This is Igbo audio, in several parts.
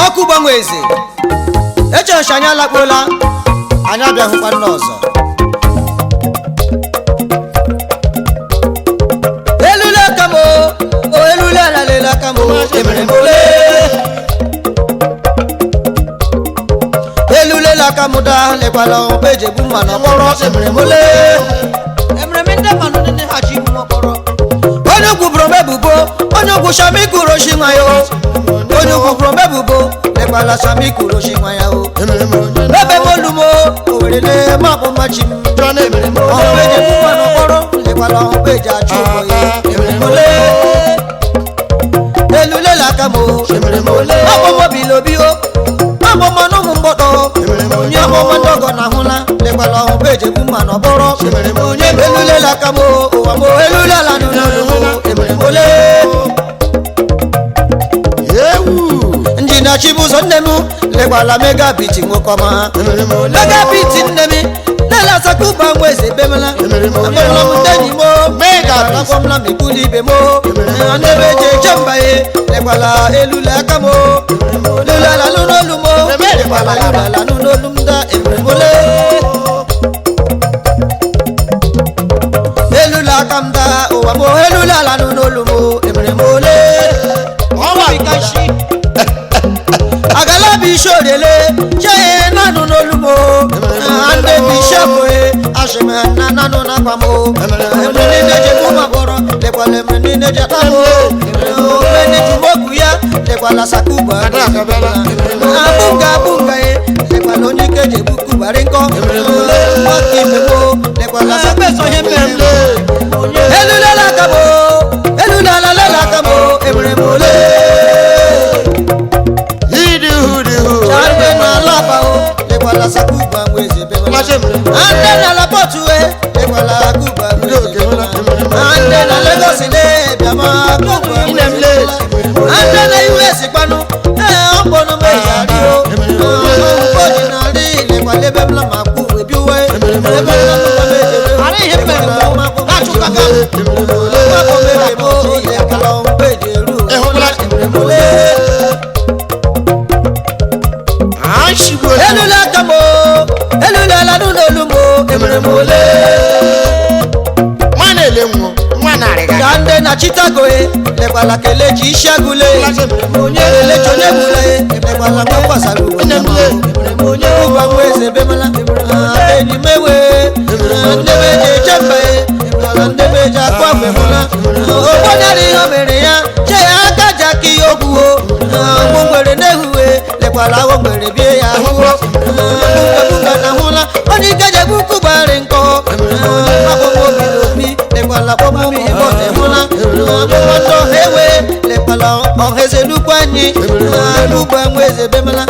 Ọkụ gbanwe eze echọọchị anyị alakpuola, anyị abịahụkwa nne ọzọ. Elule aka m o, o elule ala aka m o, emere m ole. Elule aka m daa, lekwala ọkpa eji egbu mma na ọkpọrọ, emere m ole. Emere m ndị mmanụ ndị ha ji igbu m ọkpọrọ. Onye ugwu bụrụ m ebubo, onye ugwu shami kwuru oshi nwa ya o. Onye ugwu bụrụ m ebubo, lekwala shami kwuru oshi nwa ya o. Ebe m olu m o, o werele m abụ mmachi m. Ọkpa eji egbu mma na ọkpọrọ, lekwala ọkpa eji achụ ụgbọ ya. Emere m ole. Elule aka m o, abụ m obi o, abụ m ọnụ ụmụ mgbọdọ. Onye amụma ndị ọgọ na-ahụla, lekwala ọkpa eji egbu mma na ọkpọrọ. Onye elule aka m o, ụwa m o, elule ala n'ụlọ m o, emere m ole. Ndị na-achịbụzọ nne m, lekwala megabiti nwoke ọma. Megabiti nne m lele asakuba nwa eze bemela. Akpọmla m ndị enyi m o, akpọmla m ikwu ibe m o, ndị be eji eche mba ye, lekwala elule aka m o, elule ala n'olu m o, lekwala elule ala n'olu m da, emere m ole. Elule aka m da, ụwa m o, elule ala n'olu m o, emere m ole. Agala bi iṣẹ́ òrèlé ṣé nánú n'olúmọ àndé bi iṣẹ́ fòye àṣemẹ nánú nàpamọ́ ẹ̀mí nínéjẹ mú ma bọ̀rọ̀ lẹ́kwàlẹ̀ ẹ̀mí nínéjẹ táwọn ẹ̀mí níjùmọ̀kù yá lẹ́kwàlẹ̀ sàkúbà abúnga abúnga yẹ lẹ́kwàlẹ̀ oníkejì bukú bàrí ńkọ́ wákì mẹ́mọ́ lẹ́kwàlẹ̀ sàkúbà elúlẹ̀ làkàmọ́ elúlẹ̀ alálẹ̀ làkàmọ́ ẹ̀mẹ̀rẹ̀mọ́lẹ̀. Ande na laba o, lekwala sakuba mweze bemela. Ande na la potu e, lekwala kuba mweze bemela. Ande na Lagos le, biama kuba mweze bemela. Ande na US panu, ọgbọnọ me yari o. Ọgbọnọ na ri, lekwala bemela ma ku ebi we. Ebemela ma me jebe o. Lekwala ma ku me jebe o. Ma ku me jebe o, lekwala mpe jeru. Emremole. Elule aka m o, elule ala n'ụlọ m o, emere m ole. Ka ndị na Chicago e, lekwala kelechi isi agụle. Onye kelechi onye gbule e, lekwala mgbe gbasara uwe ya ma o. Onye ụgwa nwa eze bemela, enyi m ewe, ndị be eji eche mba e, lekwala ndị be eji akụ agwa emela. Ogbonyere ihe o mere ya, che ya aka ji aka ihe okwu o. Mụ nwere n'ehuwe, lekwala ahụ nwere bie ya ahụhụ. Bunga na hụla, onye ike ji egbu gbari nkọ. Akwụkwọ obi n'obi, lekwala kpọmọ m ihe ọ na-ehụla. Akwụkwọ ndị ọha ewe, lekwala ọha eze nnukwu anyị. Ugbo nwa eze bemela,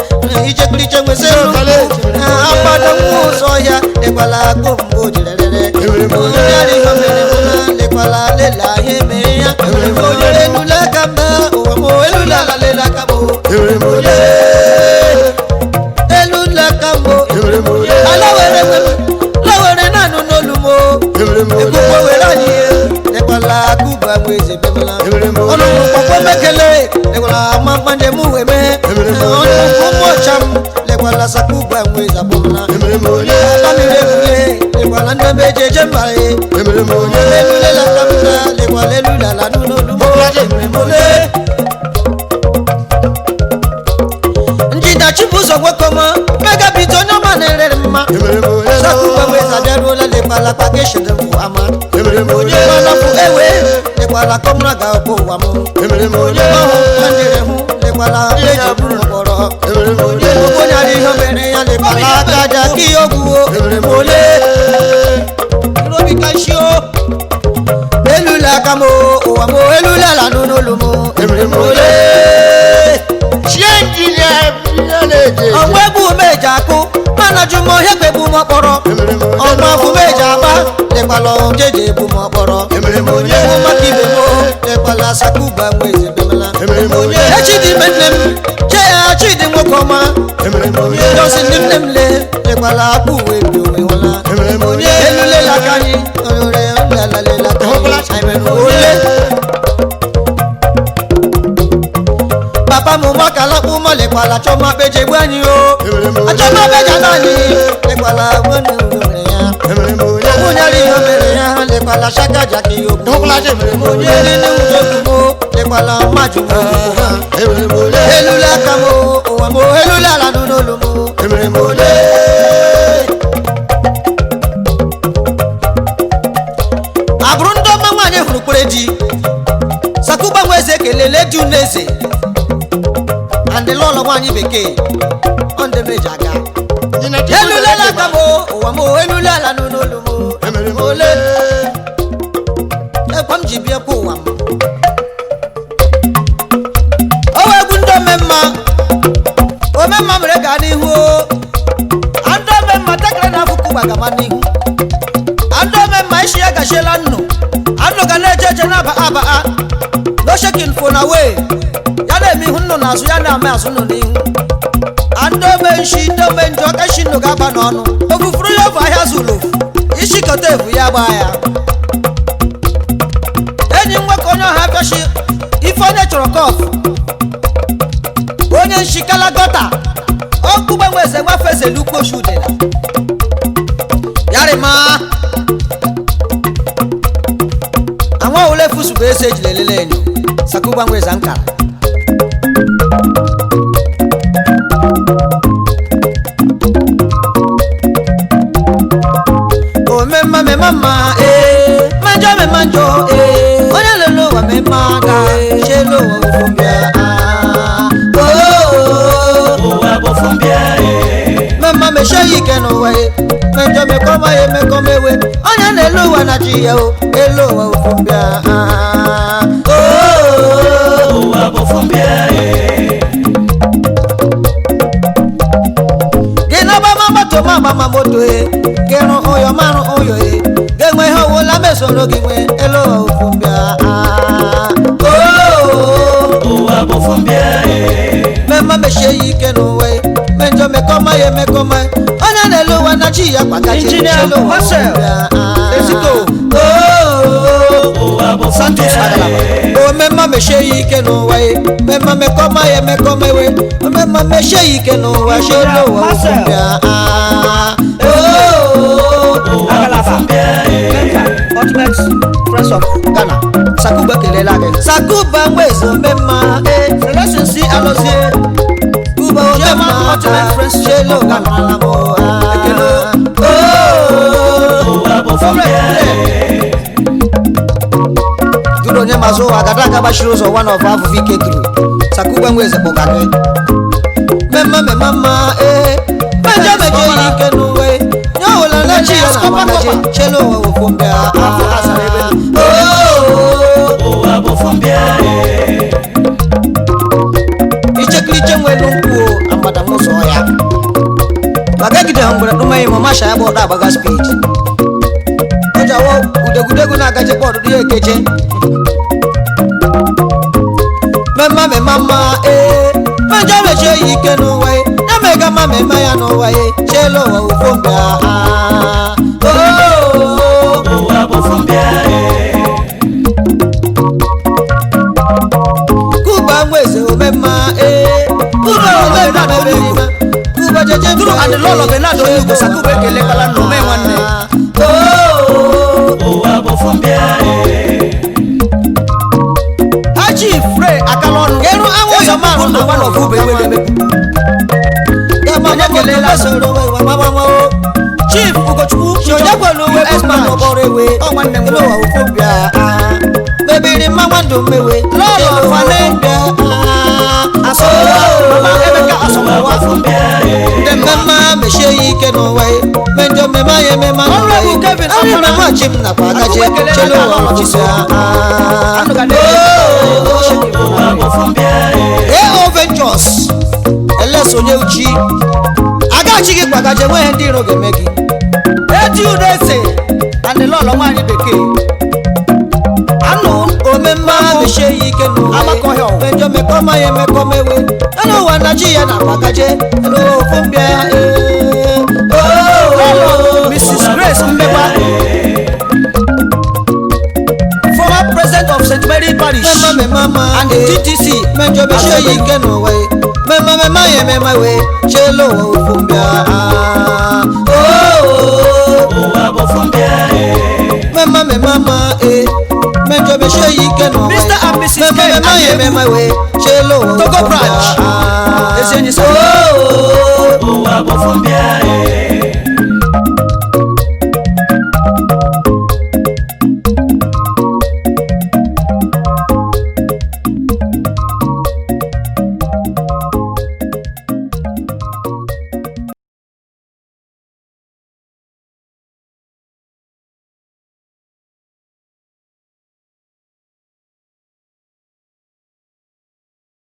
ichekiriche nwesị nnukwu. Agbado nwa ụzọ ya, lekwala akụ mbụ jirerere. Onye ara ihe mere mụna, lekwala lela ihe mere ya. Onye elule aka mba, ụwa m elule ala lela aka m. Elule aka m o. Ala were nwe m, lawere naanụ n'olu m o. Ekwukwo were anyị e, lekwala akụba nwa eze bemela. Ọnụ m kpọkpọ mekele, lekwala ama mmanye m wee mee. Ọnụ m ọcha m, lekwala sakuba nwa eze abụmla. Abamire ebule, lekwala nne m eji eje mba e. Elule aka m na, lekwala elule ala n'olu m o. Emere m ole. Njida Chibụzọ nwoke ọma, megabit onye ọma na-erere mma. Sakuba nwa eze abịaruola, lekwala pakeshin bụ ama. Onye gbalafụ ewe, lekwala kọmra ga-akpọ ụwa m. Onye ọhụ mandere hụ, lekwala eji bụrụ mkpọrọ. Onye onyara ihe mere ya, lekwala aka ji aka ihe ogwu o. Emere m ole. Elule aka m o, ụwa m o, elule ala n'olu m o. Emere m ole. Ọnwa egbu meji akụ, mana jụ m ọhịa egbu m ọkpọrọ. Ọnwa afụ meji agba, lekwala ojeje egbu m ọkpọrọ. Onye bụ maka ibe m o, lekwala sakuba nwa eze bemela. Echi dị ime nne m, che ya chidi nwoke ọma. Johnson ndị nne m le, lekwala akpụ uwe bi onwe hụla. Elule aka anyị, oyore nlelalela aka anyị, anyị mere ole. Papa m mọkalakpụ mọlekwala chọma kpeje gbu anyị o achọma kpeje na anyị lekwala nwanne mere ya nwunyere ihe mere ya lekwala shaka jaki okwu onye nile nwuche lekwala mmajụ elula aka m ụwa m elula ala n'olu m abụrụ ndị ọma nwaanyị hụrụ kwere di Sakuba nwa eze ekelele di unu eze and lọlọ nwaanyị bekee ọ ndị m eji aga elula aka m ụwa m elula ala n'olu m ole ekwa m ji bịa kwa ụwa m o wee egwu ndị omemma omemma mere gaa n'ihu ndị omemma tekere na afụkụ gbagama n'ihu ndị omemma isi ya gachiela nnu anụ ga na-eje eje na-aba aba a no shaking for na way ya na-eme ihu nnụ n'azụ ya na-ame azụ nnụ n'ihu ndị ome nshi ndị ome njọ ka shi nnụ ga-aba n'ọnụ ofufuru ya ofu ahịa zuru ofu isi kọta efu ya gbaa ya enyi m nwoke onye ọha abịachi ife onye chọrọ kọfụ onye nshikala gọta ọkụ gbanwe eze nwafe eze n'ukwu oshudela yarịma anwa ole fusu bụ eze ejiri elele enyo Sakuba nwe eze nkara omemma memama ee manjọ memanjọ ee onye lele ụwa mema ga chelu ụwa ofumbịa mema mechie ya ike n'ụwa ye mejọ mekọma ya emekọma ewe onye na-elu ụwa na chi ya o elu ụwa ofumbịa gị na-agbama moto ma agbama moto e gị rụ ụyọ marụ ụyọ e gị nwe ihe ọwụla mesoro gị nwee elu ụwa ofumbịa mema mechie ya ike n'ụwa e mejọ mekọma ya emekọma onye na-elu ụwa na chi ya kwagachi Engineer elu ụwa Marcel ofumbịa Eziko. Santos Agalaba. Omemma mechie ya ike n'ụwa e mema mekọma ya emekọma ewe omemma mechie ya ike n'ụwa chi elu ụwa Marcel. ofumbịa Agalaba. Member, Ultimate Friends of Ghana. Sakuba kelela gị Sakuba nweze omemma e Celestin C. Alozie. Kuba omemma Ultimate Friends chi elu ụwa marala m Ekele. duru onye mazụ ụwa agada aga gbachiri ụzọ one of afụfụ ike duru Sakuba nweze kpọga gị mema mema mma ee mejọ mejọ ya ike n'uwe nye ọwụla na chi ya na amagaji chelu ụwa wụfụ mbịa ichekiriche nwelu nkwụ agbada ụzọ ya maka egide ha mgbere ɗumaghị ma masha ya bụ ọdọ agbaga spid ọjawo udegudegu na-agaje bọọdụ ya ekeje mema mema mma ee mejọ mechie ya ike n'ụwa ya ya mega mma mema ya n'ụwa ya chelu ụwa ụfụ mbịa kuba nweze omemma ee kuba omemma mebirima kuba jeje Duru and Lolo Bernardo Onyugo Sakuba ekelekwala na ome nwanne. Haji Frey Akalọnụ. Kedu anwụ ụzọ mmanụ na one of Ube Eweleme. Onye kelela soro wewa mama o Chief Ugochukwu Onye kwelu uwe US man Branch. ọbọrọ ewe Ọ nwanne m Elu ụwa ụfụ bịa mebiri mma nwandụ mmewe Lọlọ Fane. Asọmụwa Mama Emeka Asọmụwa. Ndị mmemme mechie ya ike n'ụwa ya mejọ mmemme ya ememe n'ụwa ya Honorable Kevin Ari Amara. mama chi m nakwa agaje Akụkọ ekele chelu n'aka ụwa Lọlọ ụfụ Chisom. bịa Anụ ga na-ere. AO Ventures elesonye uchi agachi gị kwagaje enweghị ndị iro ga-eme gị Eti Udeze and Lọlọ nwaanyị bekee. Anụ omemma mechie ya ike n'ụwa Amakọhịa ọwụ. mejọ mekọma ya emekọma ewe elu ụwa na chi ya na-akwagaje elu ụwa ụfụ mbịa ee Lọlọ Mrs. Grace Mmekwa. Former president of St. Mary Parish. Mema mema ma And TTC mẹjọ bẹ ṣe yìí kẹnu wẹ mẹma mẹma yẹ mẹma wẹ ṣe lówó fún bíà. Ụwa bụ fumbịa e. Mẹma mẹma ma e mẹjọ bẹ ṣe yìí kẹnu wẹ Mr. and Mrs. mẹma Ken mẹma yẹ Anyegbu. mẹma wẹ ṣe lówó Togo fún bíà. branch. Ezi enyi sir. Ụwa bụ fumbịa e.